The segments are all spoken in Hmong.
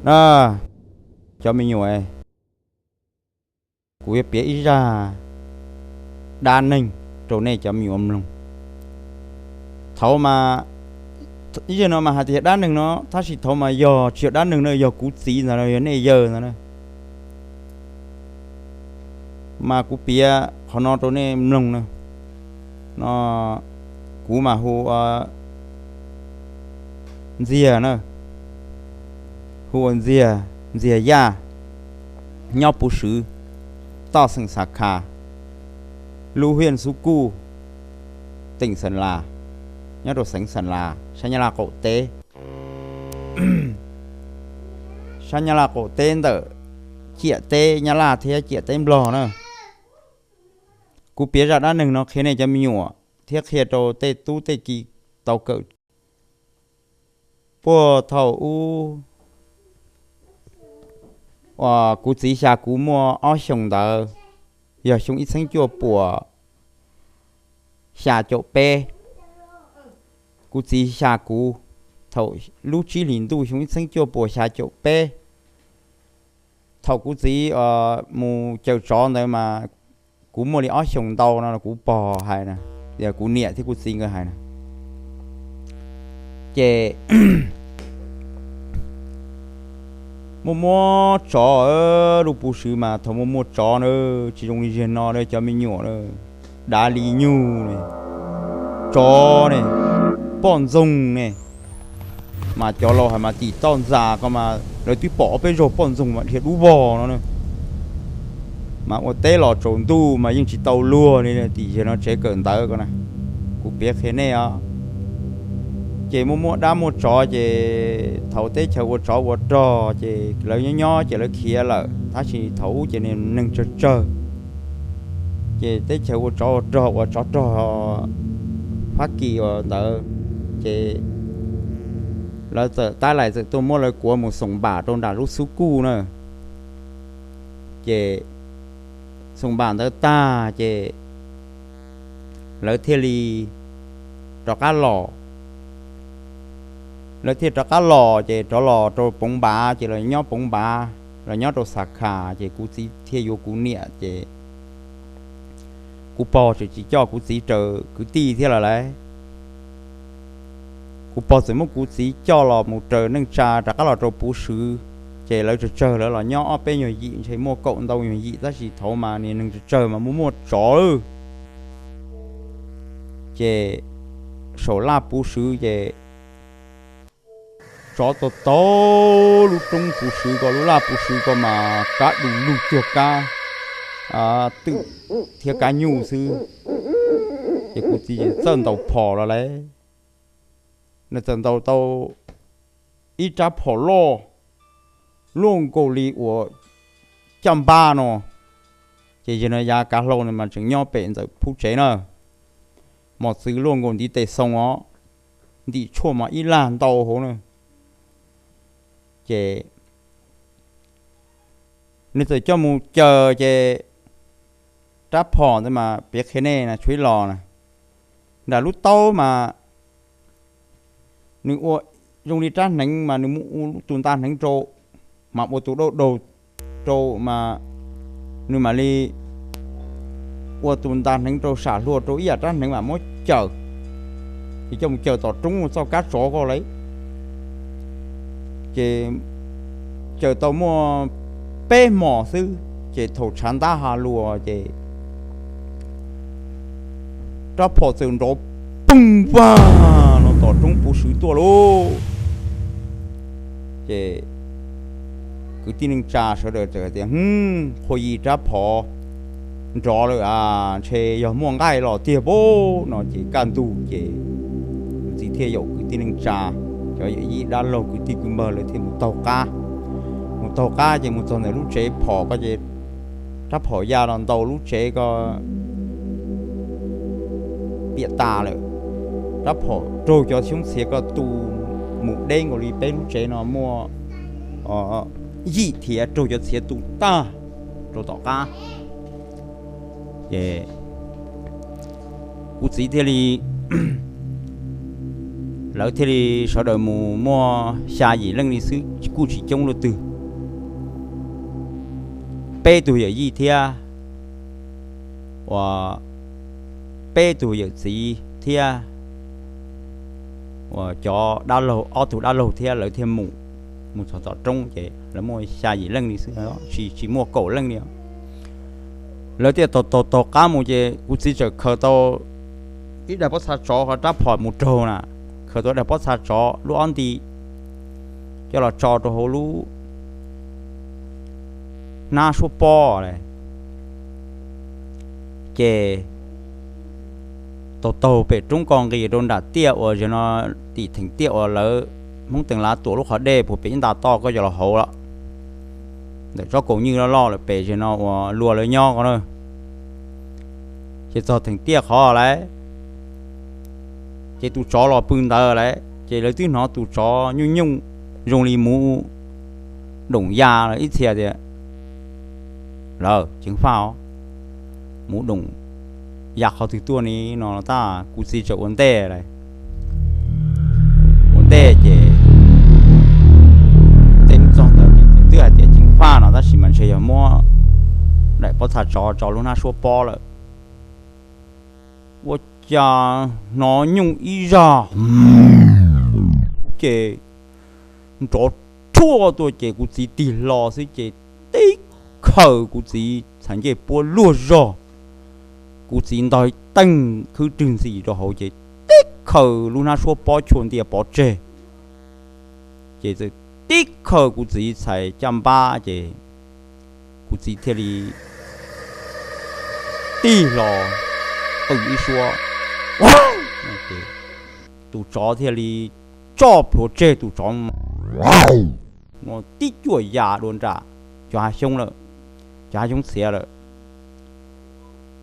Na, cov me nyuam, kuv yuav piav ib zaj dab neeg rau nej cov me nyuam mloog. Thaum mas, ib zaj no mas hais tias dab neeg no, tab sis thaum mas yog tsis yog dab neeg no, yog kuv txiv ntag, yog nej yawg ntag na. Mas kuv piav qhov no rau nej mloog na. No, kuv mas hu ua Ntxiag na, hu ua Ntxiag, Ntxiag Yaj, nyob Puv Swv, toj xeem Xav Khas, lub hiaj Xub Kuj, teem Xeem Las, nyob rau xeev Xeem Las sab Nyab Laj qaum teb, sab Nyab Laj qaum teb ntawm ciam teb Nyab Laj thiab ciam teb Nplog na. Kuv piav zaj dab neeg no qhia nej cov me nyuam thiab qhia rau tej tub tej ki tau kawm. Puag thaum ub, kuv txiv xya kuv muaj ob xyoos ntawd, yog xyoo ib txheeb cuaj puas xya caum peb. Kuv txiv xya kuv thaum lub tsib hlis ntuj xyoo ib txheeb cuaj puas xya caum peb. Thaum kuv txiv mus caws tsov ntawd mas kuv muaj li ob xyoos ntau no, kuv pog hais na, yog kuv niam thiab kuv txiv nkawd hais na. Ces muaj muaj tsov lub Puv Swv mas thaum muaj muaj tsov na, tsis zoo li ziag no cov me nyuam, dav li nyuj ne, tsov ne, poj ntxoog ne. Mas cov laus hais mas tim toj ntxas ko mas lawv twb pom ob peb zaug poj ntxoog mas dhia dub vog no na. Mas ua teb los tsaus ntuj mas yeej tsis tau luag li tim ziag no tsev kawm ntawv ko na. Kuv piav qhia nej os. Ces muaj muaj dab muaj tsov ces thaum teb chaws ua tsov ua rog ces lawv nyob nyob ces lawv khiav lawm, tab sis thaum ub ces neeg tsawg tsawg. Ces teb chaws ua tsov ua rog, ua tsov rog Fab Kis ua ntawd, ces lawv txawm tab lais txawm tuaj muab lawv kuav mus xoom npam rau nram lub Xub Kuj na. Ces xoom npam ntawd tag ces lawv thiaj li rov qab los. Lawv thiaj rov qab los ces rov los rau Poov Npav ces los nyob Poov Npav, los nyob rau Xav Khas ces kuv txiv thiaj yuav kuv niam ces kuv pog tseem tsis coj kuv txiv raws kwv tij thiab lawm lauj. Kuv pog txawm muab kuv txiv coj los mus raws neej tsa rov qab los rau Puv Swv, ces lawv tsawg tsawg lawv los nyob ob peb nyuag yim, ntshe muaj kaum ntau nyuag yim tab sis thaum mas niag neeg tsawg tsawg mas muaj muaj tsov lawm. Ces saum laj Puv Swv ces tsov tau tau lub roob Puv Swv ko, lub laj Puv Swv ko mas kab du lug cuag kab twm thiab kab nyuj xwb. Ces kuv txiv txawj ntaus phom los lauj, nws txawm ntaus tau ib rab phom loj luaj nkaus li uas caj npab no. Ces yog no yav kav hlau no mas tseem nyob pem ntxawm phub tsev na, mos txwv luaj nkaus ntiv tes xoo os, ntim tshuaj mas ib laj ntau hauv na. Ces nws txawm coj mus caws ces rab phom ntawd mas piav qhia nej na, tshuav ib los na, nram lub taub mas nws ua zoo li rab hneev mas nws muab ua tus nta hneev rau, mas ua tus dauj daug rau mas nws mam li ua tus nta hneev rau sam hluas rau ib yam rab hneev mas muab caws, ces coj mus caws tom roob txoj kab tsov ko lauj. Ces caws tau muaj peb hmos xwb ces thaum tshav ntab ha luas ces rab phom txawm nrov poog vag no tom roob Puv Swv tuaj lauj. Ces kwv tij neej tsa sawv daws txawm hais tias, Hm, qhua yim rab phom nrov lawm a, ntshe yog muaj nqaij los tiag pob no. Ces kaj ntug ces kuv txiv thiaj yaum kwv tij neej tsa, cov yawm yij dab laug kwv tij kwv npawg lawv thiaj mus taug qab. Mus taug qab ces mus txog ntawm lub tsev phom ko ces rab phom ya los ntaus lub tsev ko piam tas lawm. Rab phom raug cov xyoob txhiav ko tu mus deb nkaus li peb lub tsev no muaj yim thiav, raug cov txhiav tu tag rau tom qab. Ces kuv txiv thiaj li Lawv thiaj li sawv daws mus muaj xya yim leej li xwb, kuj tsis coob luaj twg. Peb tug yawm yij thiab uas peb tug yawm txiv thiab uas cov dab laug, ob tug dab laug thiab lawv thiaj mus, mus txog tom roob ces lawv muaj xya yim leej li xwb, tsis tsis muaj kaum leej li. Lawv thiaj taug taug taug qab mus ces kuv txiv txawm khaws tau ib daim pob txha tsov ho rab phom mus raug na, khaws tau daim pob txha tsov lub ob nti coj los tso rau hauv lub hnab suab pob lawm. Ces taug taug pem roob ko nqis rau nram tiaj uas zem no, tim theem tiaj uas lawv Hmoob Teem Lav tuam lub qhov dej puag pem ib nta toj koj coj los hauv lawm, ntawm tsob kaus nywj loj loj lawm pem zem no uas luag lawv nyob ko na. Ces txog theem tiaj qhov lawm, ces tus tsov los pw ntawd lawm ces lawv twb hnov tus tsov nyooj nyooj zoo li muv doom ya lawm ib txhia tias, lawm ceev faj os, muv doom ya qhov twg tuaj ni no tab kuv txiv txawm ua ntej lawm. Ua ntej ces tej txog ntawd twb hais tias ceev faj no tab sis mas ntshe yog muab daim pob txha tsov tso lub hnab suab pob lawm. Ua cas hnov nyooj ib zag ces nrov rhuaj tuaj ces kuv txiv tig hlo xwb ces tib khaws kuv txiv txhais ncej puab luag zog, kuv txiv ntog teeg khwb rwg ntxis rau hauv ces tib khaws lub hnab suab pob chua ntia pov tseg. Ces txawm tib khaws kuv txiv txhais caj npab ces kuv txiv thiaj li tig hlo qw ib suab, tus tsov thiaj li tso plhuav tseg tus tsov mus tib cuam ya dua nram cov hav xyoob lawm, cov hav xyoob txhiav lawm.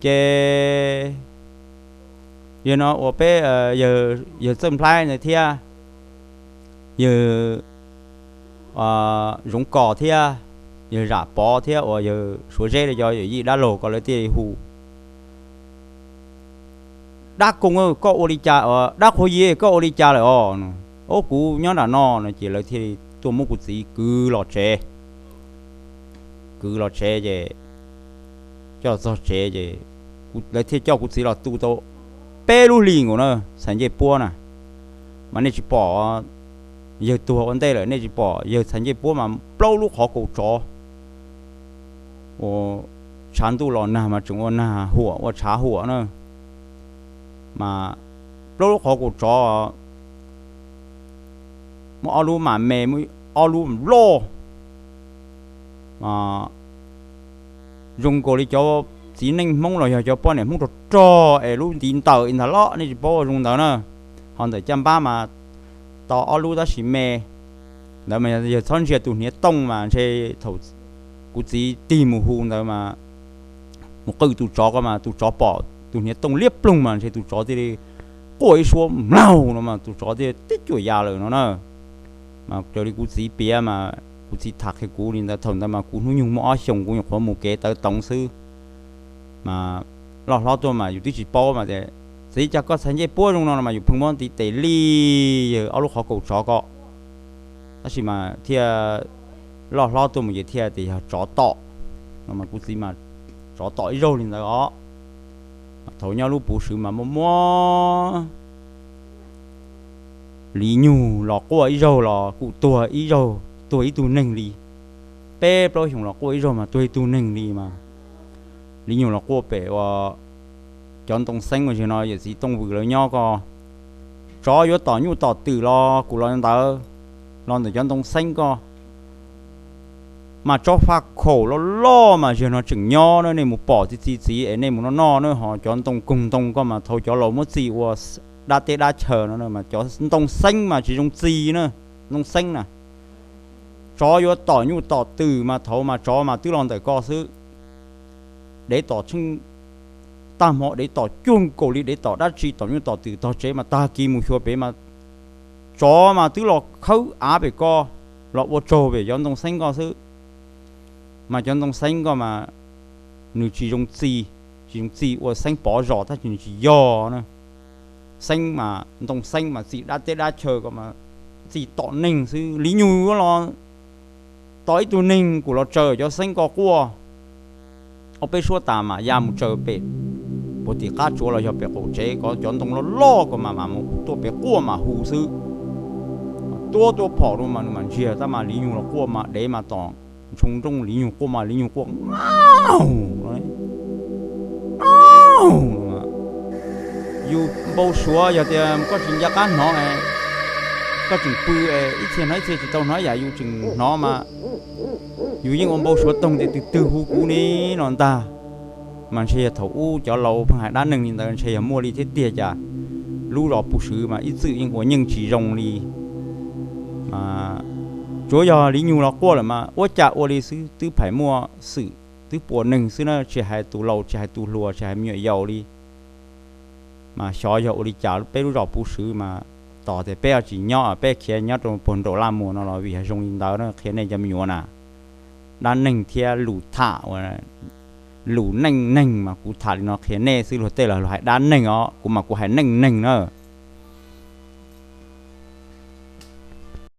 Ces yog no uas peb yawg Txawj Nplhaib ntawd thiab yawg Zoov Kos thiab yawg Zam Pov thiab uas yawg Suav Zeb los cov yawm yij dab laug ko lawv thiaj hu, dab Koos, koj ua li cas, dab Qhuav Yis, koj ua li cas lawm os? Ob, kuv nyob nram no no ces lawv thiaj tuaj muab kuv txiv kwv los tsev. Kwv los tsev ces coj txog tsev ces lawv thiaj coj kuv txiv los tu tau peb lub hlis nkaus na, txhais ncej puab na. Mas nej tsis pom, yawg tuag ua ntej lawm nej tsis pom, yawg txhais ncej puab mas plaub lub qhov kaus tsov uas tshav ntuj los nag mas tseem ua nag huam ua tshav huam na. Mas plaub lub qhov kaus tsov muaj ob lub mam me, muaj ob lub loj. Zoo nkaus li cov txiv neej Hmoob los yog cov poj niam Hmoob rog rog es lub ntiv ntawm ntag los nej tsis paub zoo ntawd na. Ho ntawm caj npab mas tau ob lub tab sis me. Ntawd mas yog txhob ntsia tus hniav tooj mas ntshe thaum kuv txiv tig mus hu ntawd mas mus qw tus tsov ko mas tus tsov pom tus hniav tooj liab ploog mas ntshe tus tsov thiaj li quaj ib suab mlaug no mas tus tsov thiaj tib cuam ya lawm no na. Mas raws li kuv txiv piav mas kuv txiv tham qhia kuv li ntawd, thaum ntawd mas kuv hnub nyoog muaj ob xyoos, kuv nyuam qhuav mus kev tawv toov xwb. Mas loj hlob tuaj mas yus twb tsis paub mas tias, txiv, cas koj txhais ncej puab zoo no no mas yus pheej muab ntiv tes li yawg ob lub qhov kaus tsov ko. Tab sis mas thiaj loj hlob tuaj mus ces thiaj tias yog tsov tom no mas kuv txiv mas tsov tom ib zaug li ntawd os. Thaum nyob lub puv swv mas muaj muab Li Nyug los quaj ib zaug los kuj tuag ib zaug, tuag ib tug neeg li. Peb plaub xyoos los quaj ib zaug mas tuag ib tug neeg li mas. Li Nyug los quaj pem ua cov ntoo xeeb uas zig no yawm txiv Tooj Vwm lawv nyob ko. Tsov yuav tom nyuj tom twm los kuj los ntawd, los ntawm cov ntoo xeeb ko. Mas tsob faj khaum loj loj mas zig no tseem nyob na, nej mus pom txi txi txiv es nej mus noj noj na, ho cov ntoo koog ntoo ko mas thaum cov laus muab txi ua dab teb dab chaw no mas cov ntoo xeeb mas tsis zoo txi na, ntoo xeeb na. Tsov yuav tom nyuj tom twm mas thaum mas tsov mas twb los ntawm ko xwb. Dev tom tsheej tag hmo, dev tom cuag nkaus li dev tom dab tsi, tom nyuj tom twm tog tsev mas tag kis mus xyuas pem mas tsov mas twb los khawb av pem ko, los ua tsaug pem cov ntoo xeeb ko xwb. Mas cov ntoo xeeb ko mas nws tsis zoo txi, tsis zoo txi ua xeeb pov zos tab sis nws tsis yog na. xeeb mas ntoo xeeb mas txi dab teb dab chaw ko mas txi tom neeg xwb. Li nyug yuav los tos ib tug neeg kuj los tsaws cov xeeb ko quaj. Ob peb suab tas mas ya mus tsaws pem puag tim qab tsuav los yog pem qaum tsev ko, cov ntoo loj loj ko mas mas mus tuaj pem quaj mas hu xwb. Tuab tuaj phom rau mas nws mas ntsiag tab mas li nyug los quaj mas dev mas tom ntshoo nrooj li nyug quaj mas li nyug quaj, Au! Au! Yus npau suav yog tias koj tsis nco qab hnov, koj tseem pw, ib txhia hnov ib txhia tsis tau hnov yam yus tseem hnov mas yus yeej ua npau suav toog tias twg twg hu kuv ne no ntag. Mas ntshe yog thaum ub cov laus pheej hais dab neeg li ntawd ntshe yog muaj li thiab tiag cas. Lub zos Puv Swv mas ib txwm yeej ua nyeej tsis zoo li. Tsuav yog li nyug los quaj lawm mas ua cas ua li xwb, twb pheej muaj xwm twb pua neeg xwb na, tsis hais tus laus tsis hais tus hluas tsis hais me nyuam yaus li. Mas xyov yog ua li cas peb lub zos Puv Swv mas tos tias peb tsis nyob, peb khiav nyob rau puag nraum laj muag no los vim yog zoo li ntawd na, qhia nej cov me nyuam na. Dab neeg thiab lus tham ua lus neej neeg mas kuv tham li no qhia nej xwb, luag tej los luag hais dab neeg os, kuv mas kuv hais neej neeg na.